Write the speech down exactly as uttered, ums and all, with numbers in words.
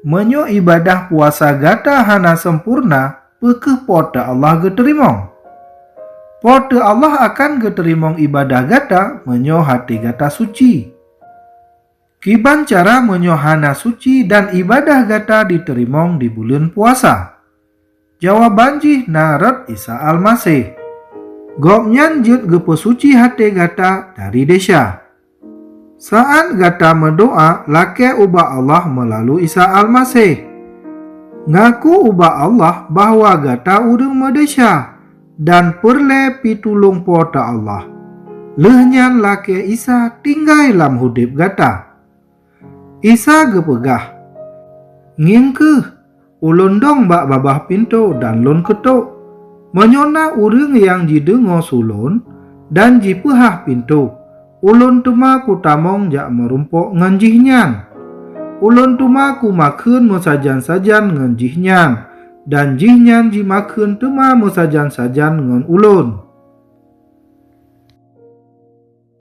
Meunyoe ibadah puasa gata hana sempurna, peu kheueh Po teu Allah geuteurimong? Po teu Allah akan geuteurimong ibadah gata meunyoe até gata suci. Kiban cara meunyoe hana suci dan ibadah gata jiteurimong di buleuen puasa? Jawaban jih na rot Isa Almaseh. Gobnyan jeuet geupeusuci até gata dari desya. Saát gata meudoá, lakée ubak Allah meulalu Isa Almaseh. Ngaku ubak Allah bahwa gata ureuëng meudesya dan peureulée pitulông Po teu Allah. Lheueh nyan lakée Isa tinggai lam udeb gata. Isa geupeugah, "Ngieng kheueh, Ulôn dong bak babah pintoe dan Lôn keutok. Meunyoe na ureuëng nyang jideungoe su Lôn dan jipeuhah pintoe, Ulôn teuma kutamong jak meurumpok ngon jihnyan. Ulôn teuma kumakheun meusajan-sajan ngon jihnyan, dan jihnyan jimakheun teuma meusajan-sajan ngon Ulôn."